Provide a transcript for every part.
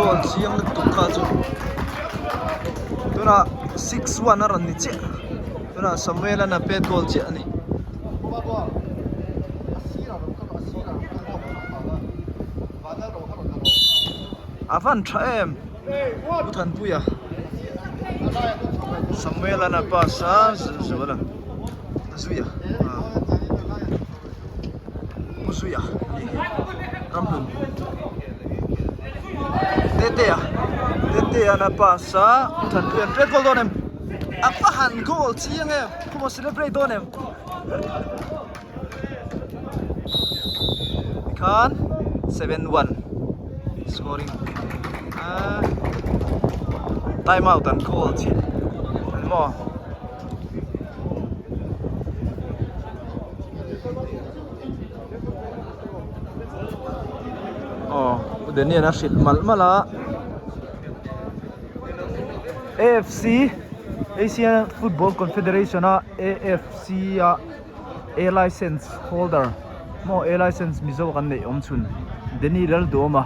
Goal chiang lutuk kha chu tunah 6-1 a rawn ni chiah tunah Samuel an a pet goal chiah a ni. A van tha em Pu Thanpuia Samuel an a pass a Zuala Zuia Pu Zuia a nih hi Ramhlun Tetea Tetea an a pass a Pu Thanpuia an pet goal dawn em a va han goal chiang em khawmaw celebrate dawn em. Tikhan 7-1 scoring ah time out an call chiah an maw aw Daniel a hrilh malh malh a AFC Asian Football Confederation a AFC a. A license holder maw A license mizo kan neih awm chhun Danny Lalduama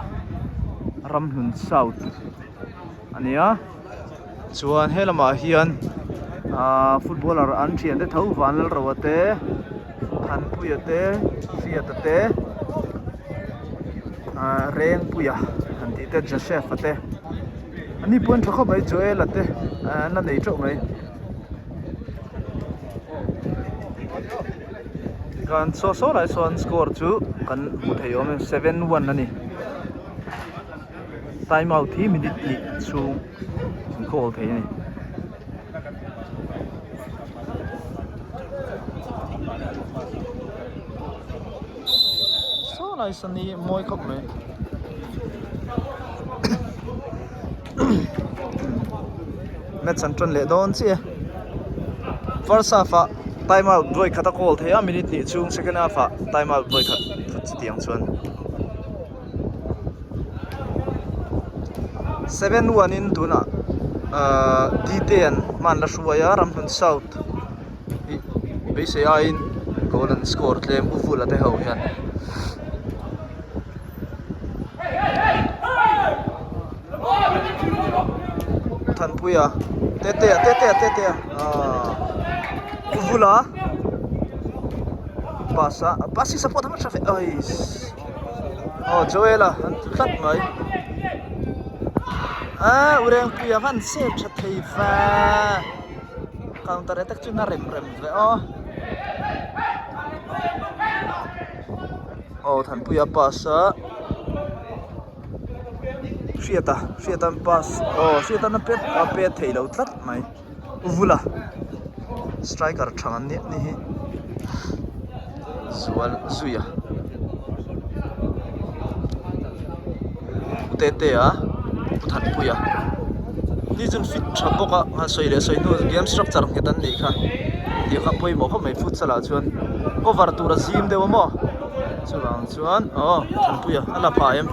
Ramhlun South a ni a chuan he lamah hian ahh footballer an thian te tho Vanlalroa te Thanpuia te Hriata te ahh Rengpuia han tih te Joseph a te an ni pawh an tha khawp mai Joel a te an la nei teuh mai. Kan saw saw lai sawn score chu kan hmu thei awm e 7-1 a ni time out hi minute hnih chhung an call thei a ni. Saw lai sawn hi mawi khawp mai. Match an tan leh dawn chiah e first half ah time out vawi khat a call thei a minute hnih chhung second half ah time out vawi khat chutiang chuan 7-1 in tunah ahh Dite an hman la hruai a Ramhlun South ih beisei aiin goal an score tlem u Vula te ho hian. Thanpuia Tetea Tetea Tetea aaa U Vula pass a pass hi support a tha ve aiss aw Joel-a an ti tlat mai aaa U Rengpuia khan save tha thei va counter attack chu na rem rem ve aw. Aw Thanpuia pass a Hriata Hriata an pass aw Hriata an pet a pet thei lo tlat mai U Vula striker tha an nia ni hi Zual Zuia U Tetea U Thanpuia ni chuan fit tha bawk a han sawi leh sawi hnu game structure nghet an neih kha tih kha pawimawh khawp mai futsal ah chuan cover tur a zim deuh a maw chuvang chuan aw Thanpuia a la pha em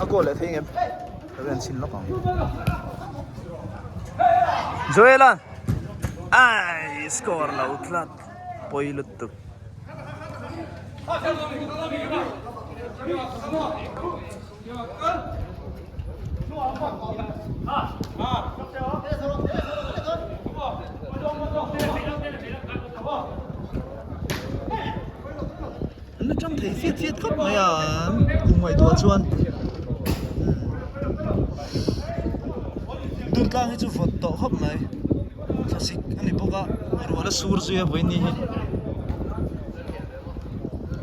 a goal leh thei ang em ka rin chhin lawk ang Joel a ai score lo tlat pawi lutuk. An la tang thei fiat fiat khawp mai a kum ngaihtuah chuan Durtlang hi chu vawt tawh khawp mai thlasik a ni bawk a ruah la sur zui a vawiin ni hi.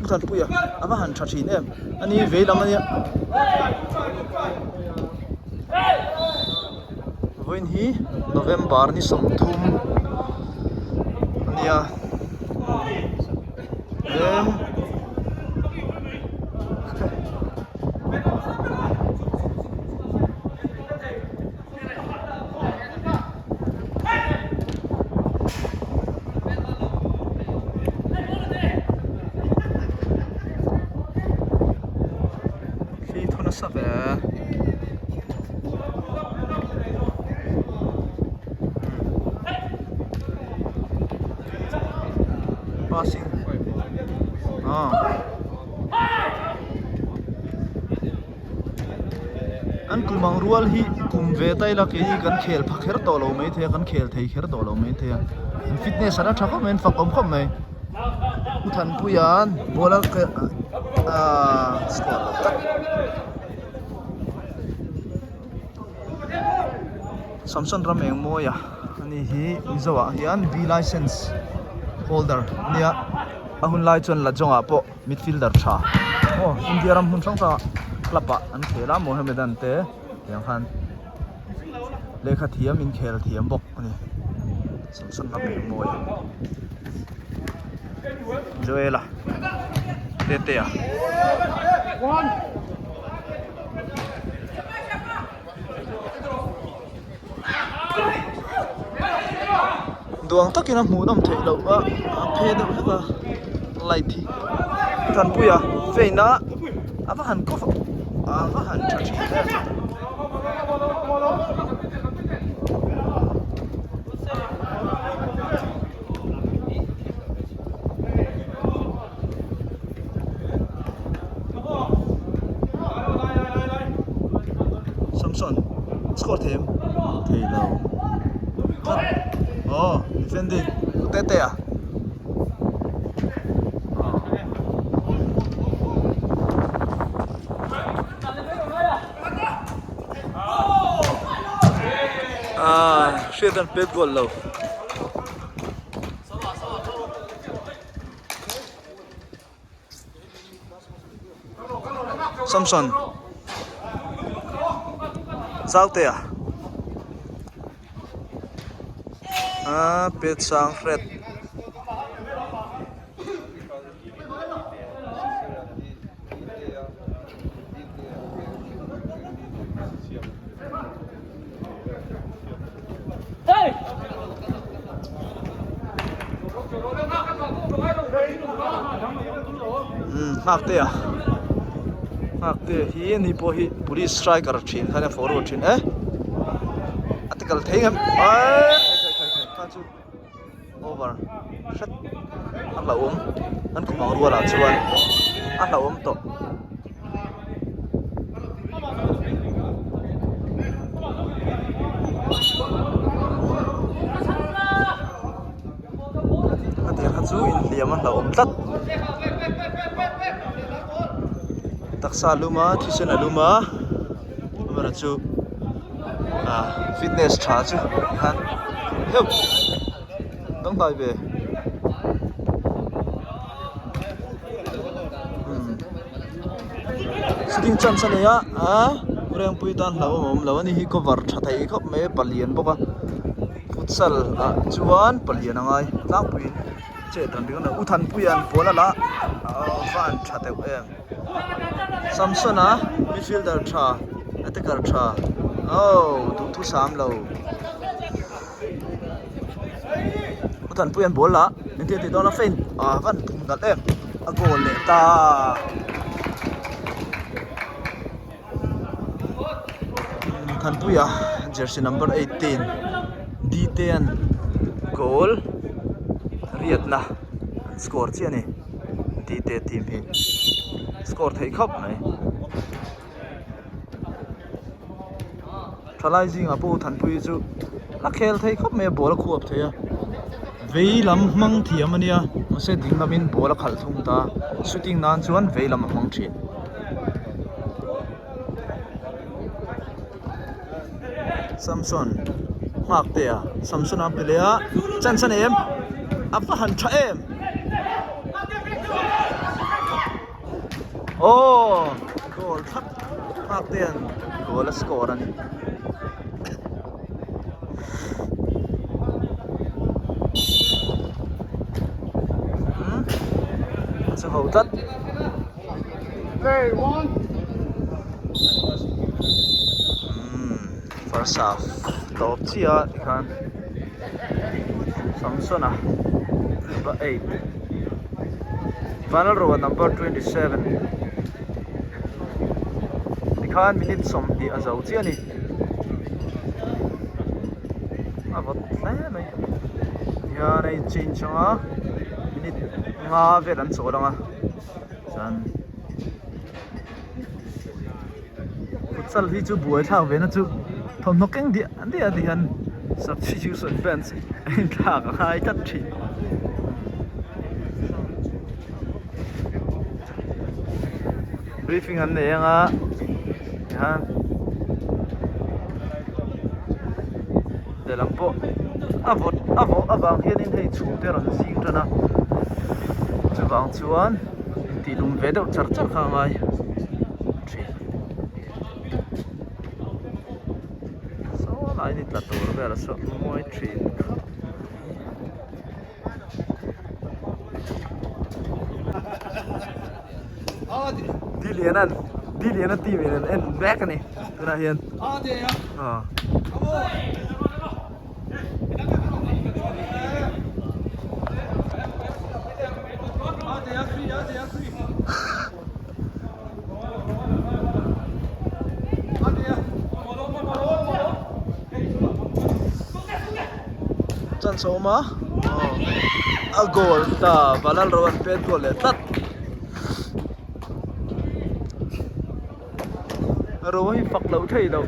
Thanpuia a va han tha thin em ani vei lam ania vawiin hi November ni 30 ania em Khi thu nasa ve. Passing. Ah. An kum. Kum ang rual hi kum ve ta ila keini kan khel pha kher tawh lo maithei a, kan khel thei kher tawh lo maithei a. An fitness a la tha khawp mai, an fak awm khawp mai. Pu Thanpuia'n ball a aaa score lo tak. Samson ram eng mawi a ani hi Mizo ah hian B license holder a nia a hun lai chuan Lajong ah pawh midfielder tha aw India ram hmun hrang hrang ah club ah an khel a Mohammedan te tiang khan lehkha thiam inkhel thiam bawk a ni Samson ram eng mawi a. Joel a Tetea. Duang takin a hmuh nawm theih loh a a phe deuh hlek a light hi Thanpuia vein a a va han cover a va han tha thin em. Samson score thei em? Thei lo. Tlat. Aw, defending. Tete a. Ah, hriat an pet goal lo. Samson Zautea ah pet sang hret. Nghak te a nghak te hi ani pawh hi police striker thin khan a forward thin e a ti kal thei ngam aii kha chu over hret a hlauhawm an kum ang rualah chuan a hlauhawm tawh. Hetiang kha chu inhliam a hlauhawm tlat taksa a lum a thisen a lum a amaherawhchu ah fitness tha chu tikhan heuh dangdai ve. Sitting chance a nei a ah Rengpui tan hlauhawm a awm lo a ni hi cover tha thei khawp mai a palian bawk a futsal ah chuan palian a ngai tlangpuiin chet dan ringawt a ni U Thanpuia'n pawl a la ah van tha deuh em Samson-a midfielder tha attacker tha oh duhthusam lo. U Thanpuia'n ball la engtin a tih dawn a feint ah van phum nalh em a goal leh ta Thanpuia jersey number 18 Ditea'n goal riatna an score chiah a ni Dite team hi score theih khawp mai. Thalai zingah pawh Thanpuii chu a khel thei khawp mai a ball a khuap thei a vei lam hmang thiam a nia mahse ding lamin ball a khalh thung ta shooting nan chuan vei lam a hmang thin. Samson nghak teh a Samson a pe leh a chance a nei em a va han tha em Aww goal thlap nghak te hian goal a score a ni. Hmm a che ho tlat. Hmm first half tawp chiah a tikhan Samson-a number 8. Vanlalroa number 27 tikhan minute 20 a zo chiah a ni a vawt hle mai tihian a in change ang a minute nga vel an chawl ang a chuan. Futsal hi chu buai thlak ve na chu thawmhnaw keng diah diah ti hian substitution bench a inthlak a ngai tlat thin. Briefing an nei anga tihian lehlam pawh a vawt a vawh avang hianin hei chhum te a rawn zing tan a chuvang chuan intih lum ve deuh char char kha a ngai thin saw lai ni tla tur vel a saw mawi thin khawp mai. Dilian Dilian a team in an en mek a ni tunah hian aw. Chance a awm a a goal ta Valal ro an pet goal leh tlat ro hi fak loh thei loh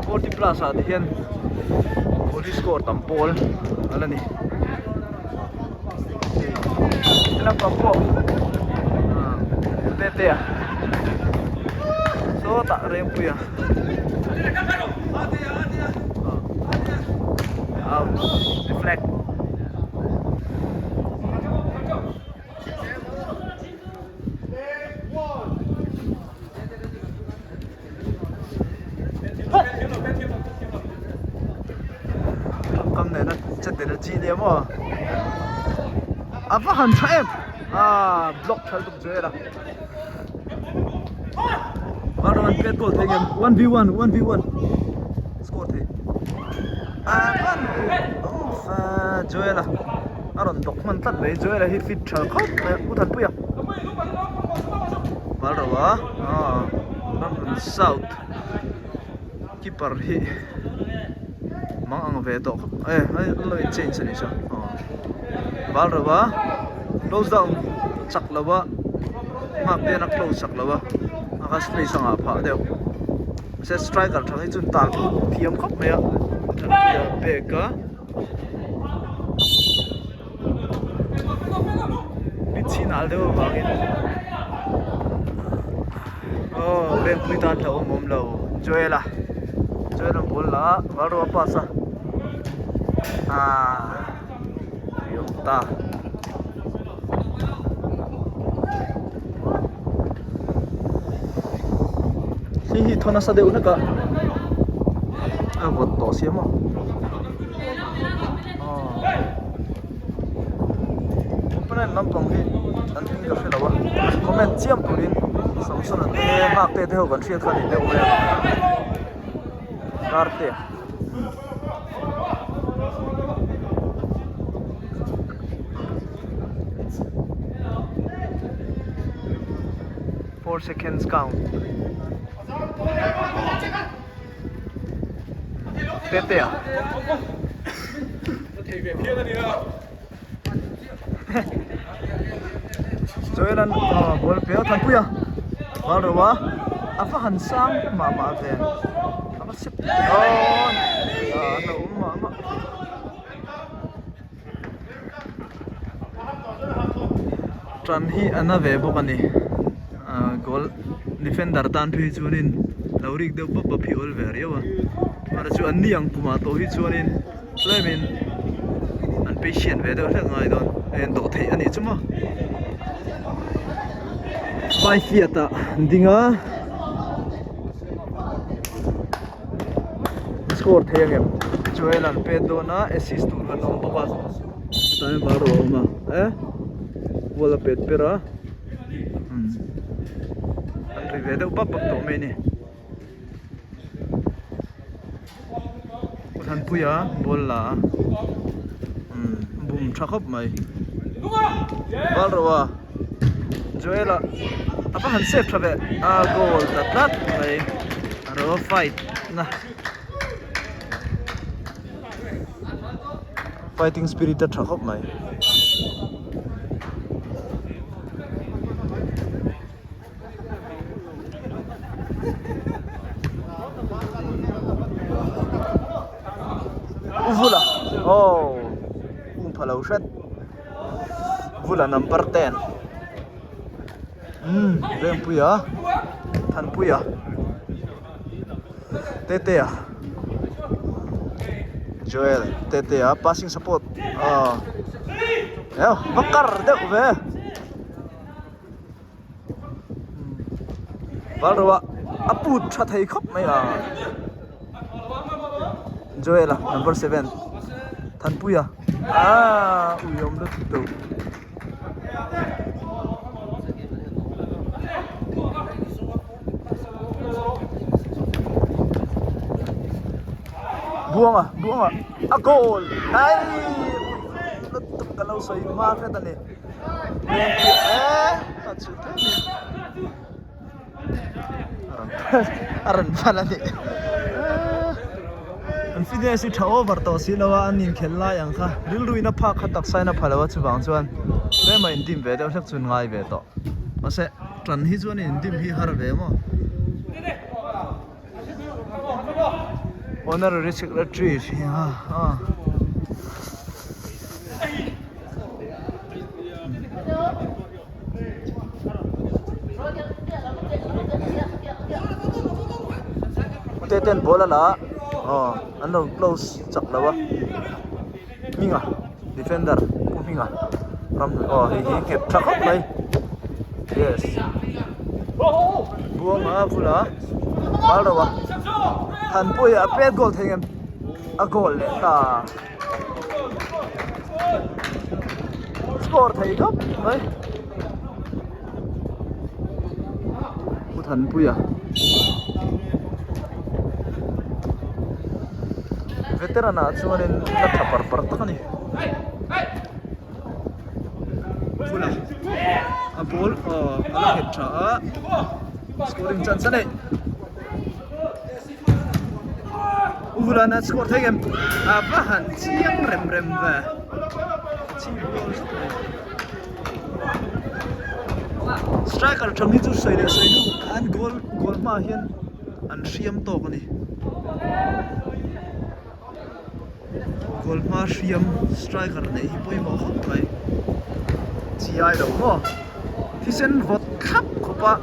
40 plus ah te hian goal hi score tam pawl a la ni lampang pawh te te a sawtah Rengpuia out reflect Kam nena che tel chi nia maw a va han tha em ah block thal tuk chu era Valrawn pet goal thei ngem 1v1 1v1 score thei a van Joel a a rawn dawk hman tlat mai Joel a hi fit tha khawp mai a u Thanpuia Valrawa ah Ramhlun South keeper hi mang ang ve tawh khawp e hei an lo in change a nih chu aw Valrawa close down chak lo a nghak te hian a close chak lo a a kha space a ngah phah deuh mahse striker tha hi chu an tal thiam khawp mai a Thanpuia pek a. Pitch hi nal deuh avangin aw Vengpui tan hlauhawm awm lo Joel a Joel a ball la a Valro a pass a ah tui awm ta. Hei hi thaw nasa deuh hlek a a vawt tawh sia maw opponent lampang hi an hming ka hre lo a comment chiam turin Samson a te nghak te te ho kan hriat kha ni deuh mai a Karte. 4 seconds count Tete a Joel an ball pe a Thanpui a bal ro a a va han sang mah mah ve a va sep dawn a an lo awm mah mah. Tan hi a na ve bawk a ni ah goal defender tan phei chuanin lo rik deuh bawp bawp hi awl ve riau a mahse chu an ni ang kumah tawh hi chuanin tlemin an patient ve deuh hlek ngai dawn hei an dawh theih a nih chu maw Five feet ah an ding a score thei ang em Joel an pet dawn a assist tur kan awm bawk a hetah hian bar a awm a eh ball a pet per a umm an ri ve deuh bap bap tawh mai a ni Thanpuia ball la a umm bum tha khawp mai bal ro a Joel a a va han save tha ve a goal ta tlat mai a ro fight na fighting spirit a tha khawp mai. U Vula oh um pha lo hret Vula number 10 umm Vengpuia Thanpuia Tetea Joel Tetea passing support ah va kar deuh ve. Valroa a put tha thei khawp mai a Joel a number 7 Thanpuia ah ui awm lutuk Buanga Buanga a goal ai lutuk ka lo sawi hma hret a ni. A rawn phan a ni an fitness hi tha over tawh si lo a an inkhelh lai ang kha rilruin a phak kha taksa in a pha lo a chuvang chuan tlema indim ve deuh hlek chu an ngai ve tawh mahse tan hi chuan indim hi har ve maw honorary secretary ah. Te ten ball a la a aw an lo close chak lo a Hminga defender Pu Hminga ram aw hei hi nghet tha khawp mai yes Buanga bula bal ro a Thanpuia a pet goal thei em a goal leh ta. Score thei khawp mai Pu Thanpuia veteran ah chuanin la tha par par tak a ni Phula a ball aw a la nghet tha a scoring chance a nei. Ulan a chhuak thei em? A va han chiang rem rem ve. Striker thang hi chu sawi leh sawi hnu an goal goal hmaah hian an hriam tawk a ni. Goal hma hriam striker neih hi pawimawh khawp mai. Chi ai lo maw? Thisen vawt thlap khawpa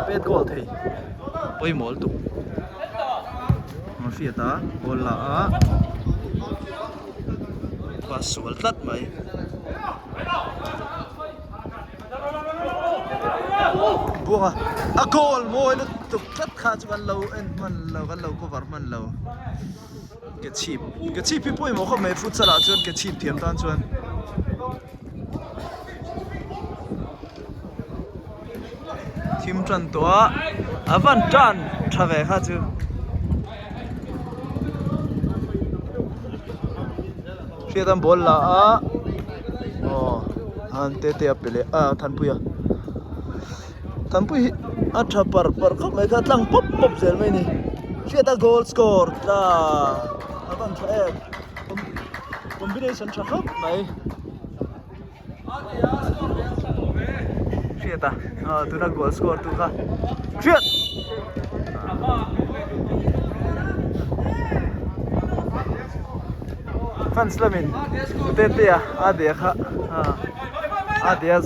pet goal thei pawimawh lutuk. An hriat a goal la a pa sual tlat mai. Buanga a goal mawi lutuk tlat kha chu kan lo en hman lo kan lo cover hman lo. Ke chhip ke chhip hi pawimawh khawp mai futsal ah chuan ke chhip thiam tan chuan thim tan tawh a a van tan tha ve kha chu hriat an ball la a aw an te te a pe leh a Thanpuia Thanpui hi a tha par par khawp mai kha tlang pawp pawp zel mai a ni hriat a goal score ta a van tha em combination tha khawp mai hriat a ah tuna goal score tu kha hriat fans lamin Tetea a deh kha ah a deh a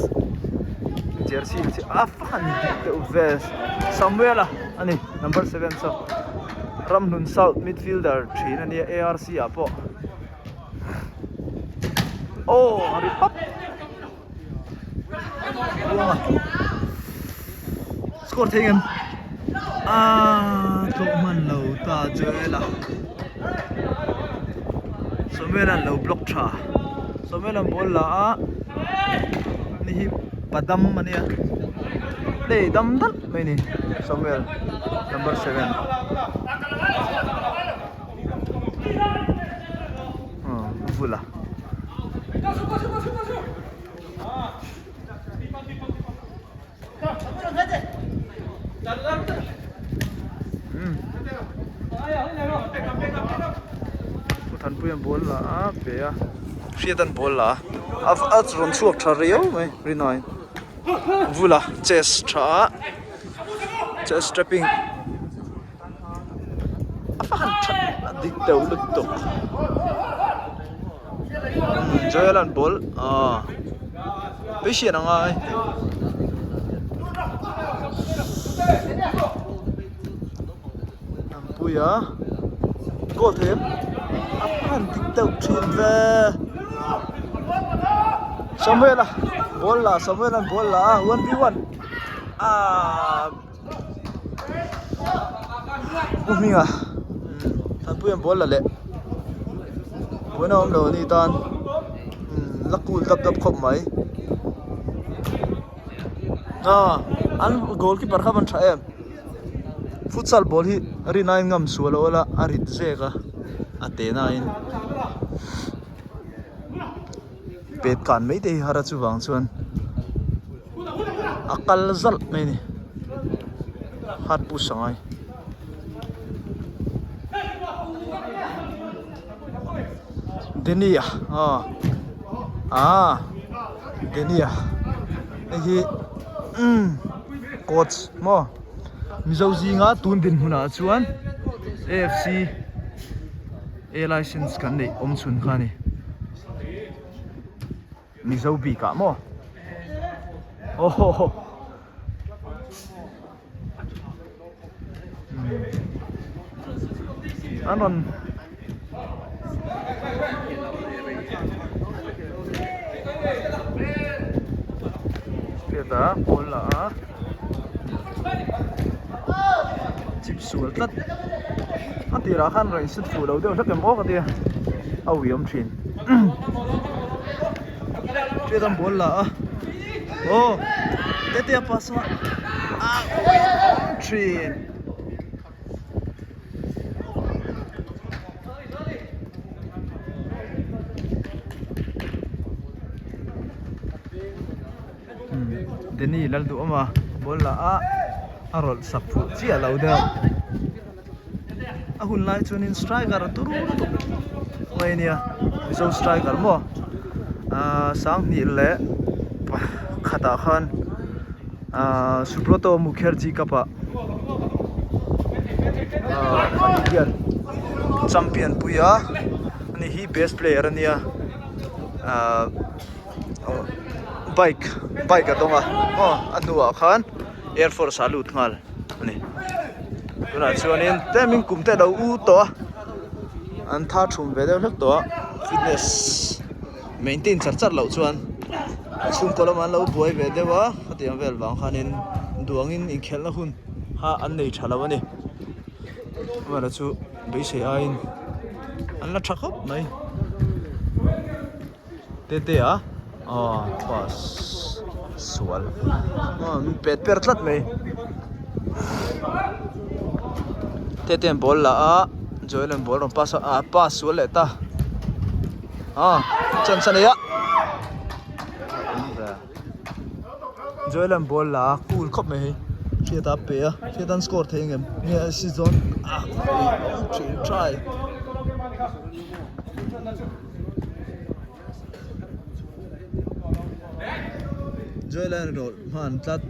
jersey chu a fan deuh ve Samuel-a a ni number 7 saw Ramhlun South midfielder thin a nia ARC ah pawh aw a ri pap Buanga score thei ngem ah tlawh hman lo ta Joel-a Samuel-a an lo block tha Samuel-a an ball la a ni hi Padam a nia play dam dal mai a ni Samuel number 7 Vula. Thanpui an ball la a pe a hriat an ball la a a rawn chhuak tha riau mai rinai vula chess tha a chess trapping a va han that a dik deuh lutuk. Joel an ball ah patient a ngai. Puia goal thei em a han dik deuh thin ve Samuel a ball la Samuel an ball la a one v one ah Pu Hminga Thanpuia an ball la leh buaina awm lo a ni tan la cool dap dap khawp mai ah an goal keeper kha a van tha em. Futsal ball hi rin aiin ngam sual a awl a, a rit zek a, a te nain pet kan mai te hi har a chuvang chuan a kal zalh mai a ni hard push a ngai. Denia aw ah Denia hei hi umm coach maw Mizo zinga tun dinhmunah chuan AFC A license kan neih awm chhun kha a ni. Mizo bik ah maw aw an rawn hriat a ball la a chip sual tlat a tirah khan rawn insut fuh lo deuh hlek em aw ka tia a uiawm thin. Hriat an ball la a aw tete a pass a a uiawm thin. Danny Lalduhawma ball la a a rawlh sak fuh chiah lo deuh. A hun lai chuanin striker turu lutuk mai ania Mizo striker maw ahh sanghnih leh khatah khan ahh Subroto Mukherjee cup ah ahh ani hian champion pui a ani hi best player ania ahh bike bike a dawng a aw a hnuah khan air force ah a lut nghal a ni tunah chuanin tlemin kum te a lo u tawh a an tha thum ve deuh hlek tawh a fitness maintain char char loh chuan chhungkaw lamah an lo buai ve deuh a khatiang vel vang khanin duangin inkhelhna hun kha an nei tha lo a ni amaherawhchu chu beisei aiin an la tha khawp mai. Tete a aw pass sual aw min pet per tlat mai Tete an ball la a Joel an ball rawn pass a ah pass sual leh ta ah chance a nei a Joel an ball la a cool khawp mai hei Hriata a pe a Hriata an score thei angem nge a si zawn ah try. Joel a rawlh hman tlat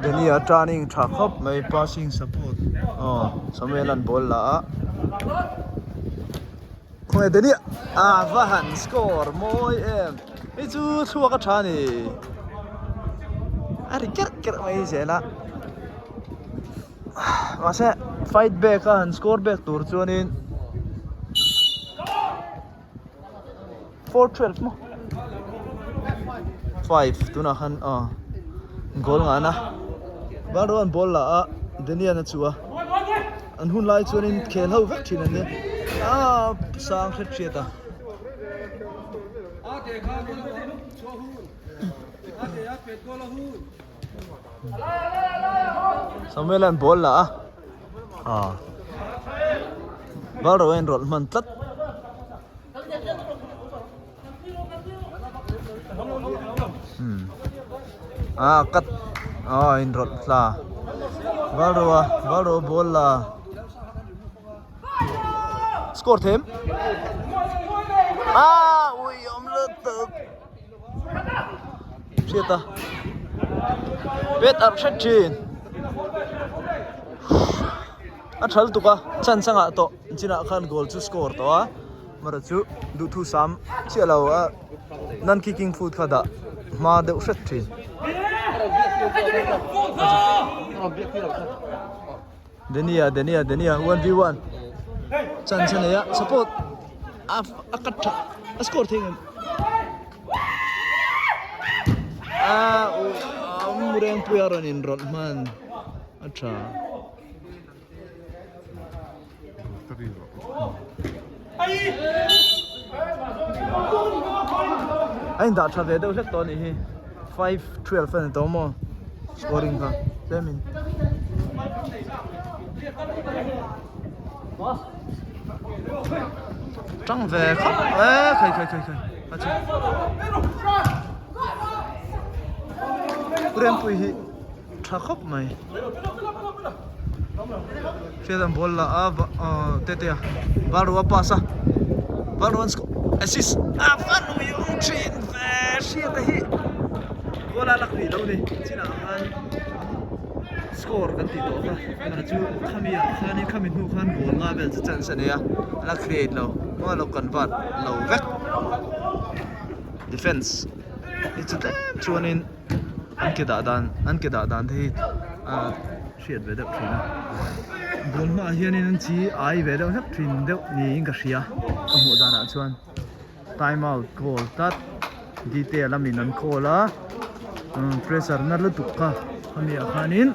Dania turning tha khawp mai passing support aw Samuel an ball la a khawnge Dania a va han score mawi em hei chu thluak a tha a ni a ri kerh kerh mai zel a. Mahse fight back a han score back tur chuanin 4-12 maw 5 tunah khan ah goal ngahna Vanro an ball la a Daniel a chu a an hun lai chuanin khel ho vek thin an nia ah sang hret hriat a. Samuel an ball la a ah ball ro a inrawlh hman tlat umm ah cut ah inrawlh tla ball ro a ball ro a ball la score them ah ui awm lutuk. Hriat a pet arh hret thin a tha lutuk a chance a ngah tawh chinah khan goal chu score tawh a. Amaherawh chu duhthusam chiah lo a non kicking foot kha dah hma deuh hret thin. Denia Denia Denia 1v1 chance a nei a support a a cut tha a score thei ngem a Murengpuia a rawn inrawlh hman a tha. A indah tha ve deuh hlek tawh a nih hi 5-12 a ni tawh maw scoring kha tlemin tang ve khawp e khai khai khai khai a chi Rempuii hi tha khawp mai Hriat an ball la a aw tete a Valrua pass a Valrua an score assist a van ui awm thin ve Hriata hi goal a lak rih lo ni chinah khan score kan tih tawh kha amah chu khami ah khanin khami hnu khan goal nga vel chu chance a nei a a la create lo a lo convert lo vek defense hi chu tlem chuanin. An ke dah dan an ke dah dan te hi a hriat ve deuh thin a bul hmaah hianin an chi ai ve deuh hlek thin deuh niin ka hria ka hmuh danah chuan time out call tlat detail a min an call a pressure na lutuk kha khami ah khanin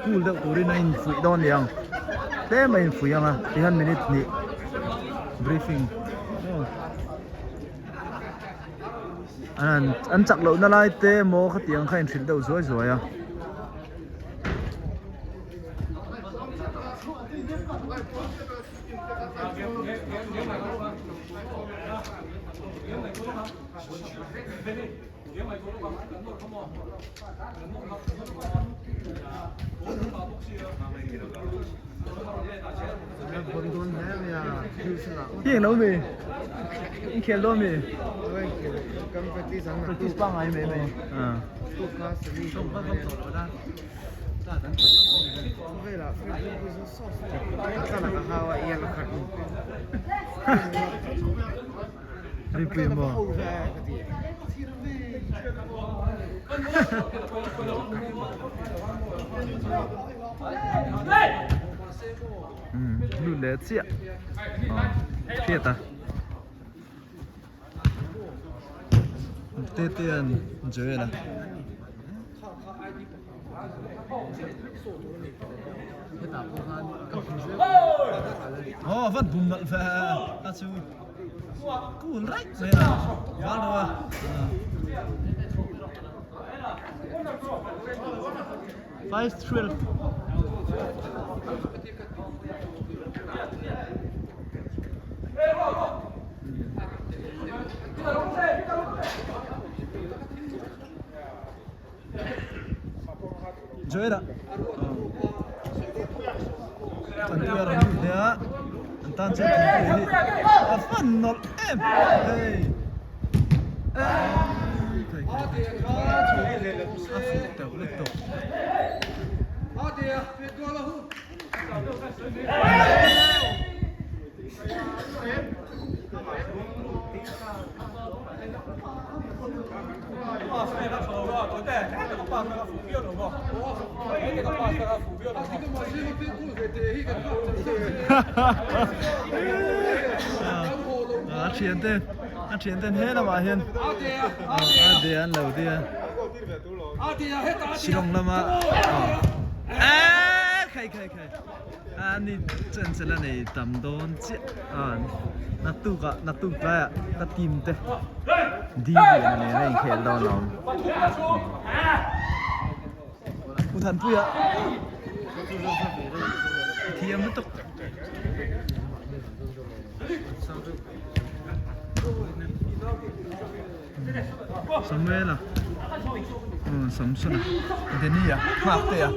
cool deuh turin a infuih dawn a ni ang tlem a infuih ang a tihian minute hnih briefing. An chak loh na lai te emaw khatiang kha inhrilh deuh zuai zuai a. Hi englo mi? Inkhel dawn mi? Practice pangngai mai mai. Rinpuia maw? Lut leh chiah hriat a Tete an Joel a. Aw vat bum nalh ve a chu cool raih mai a val lo a. 5-12. Joel-a Thanpuia rawn lut leh a an tan chuan Thanpuia hi a fan nawlh em hei a fuh teuh lutuk. A thiante a thianten he lamah hian a de an lo tia Shillong lama eee khai khai khai a ni chen chel a nei tam dawn chiah a naktuk ah naktuk tlaiah ka team te D lian a nen a inkhel dawn a awm Pu Thanpuia thiam lutuk. Samuela Samsona Denia nghak te a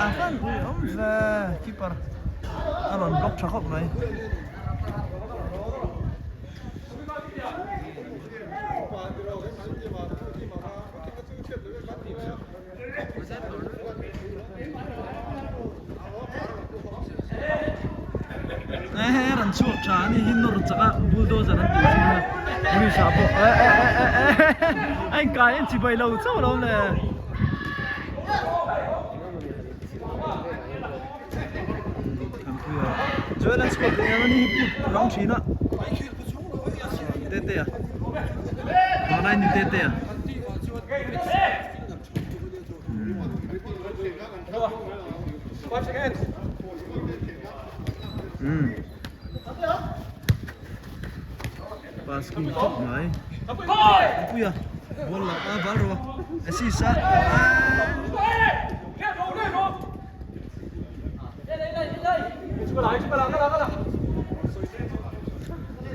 a hman pui awm ve keeper a rawn block tha khawp mai. chhuak tha a ni hi nawr chak a bulldozer an tih thin a police ah pawh eh eh eh eh eh a inkai a inchibai lo chauh alawm le. Chuan an score theih ang a ni hi put rang thin a Tete a Vanlai ni Tete a Umm Pass king khawp mai Puia ball la a bal rawh a assist a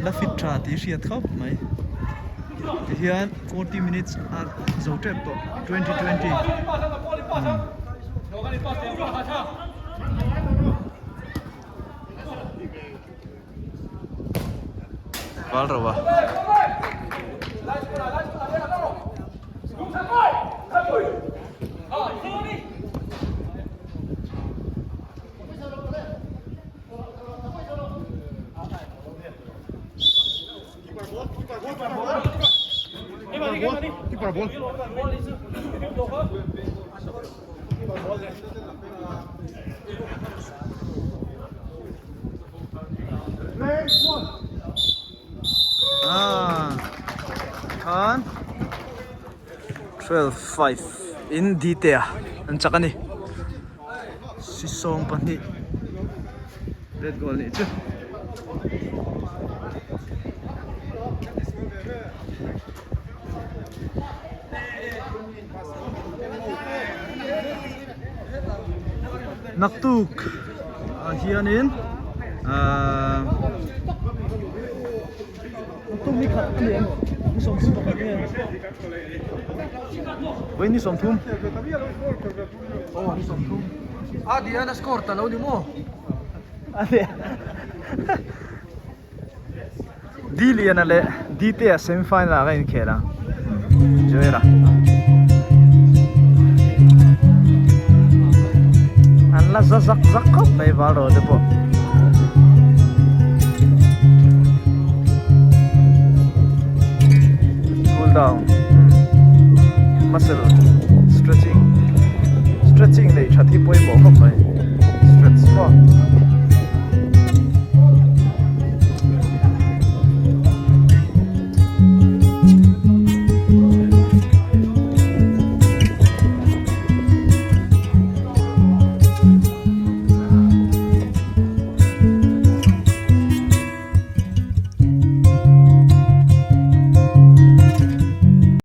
La fit tha tih hriat khawp mai tihian 40 minutes a zo tep tawh 2020 Val ro a. Khan 12 5 in Dite a an chak a ni sisawm pahnih red goal nih chu. Naktuk ah hianin ahh naktuk ni khat a ni em ni sawmthum pakhat nge vawiin ni sawmthum aw ni sawmthum a dian a score ta lo ni maw a ni D Liana leh D Tea semi final ah ka inkhel ang Joera an la za zak zak khawp mai val rawh te pawh cool down.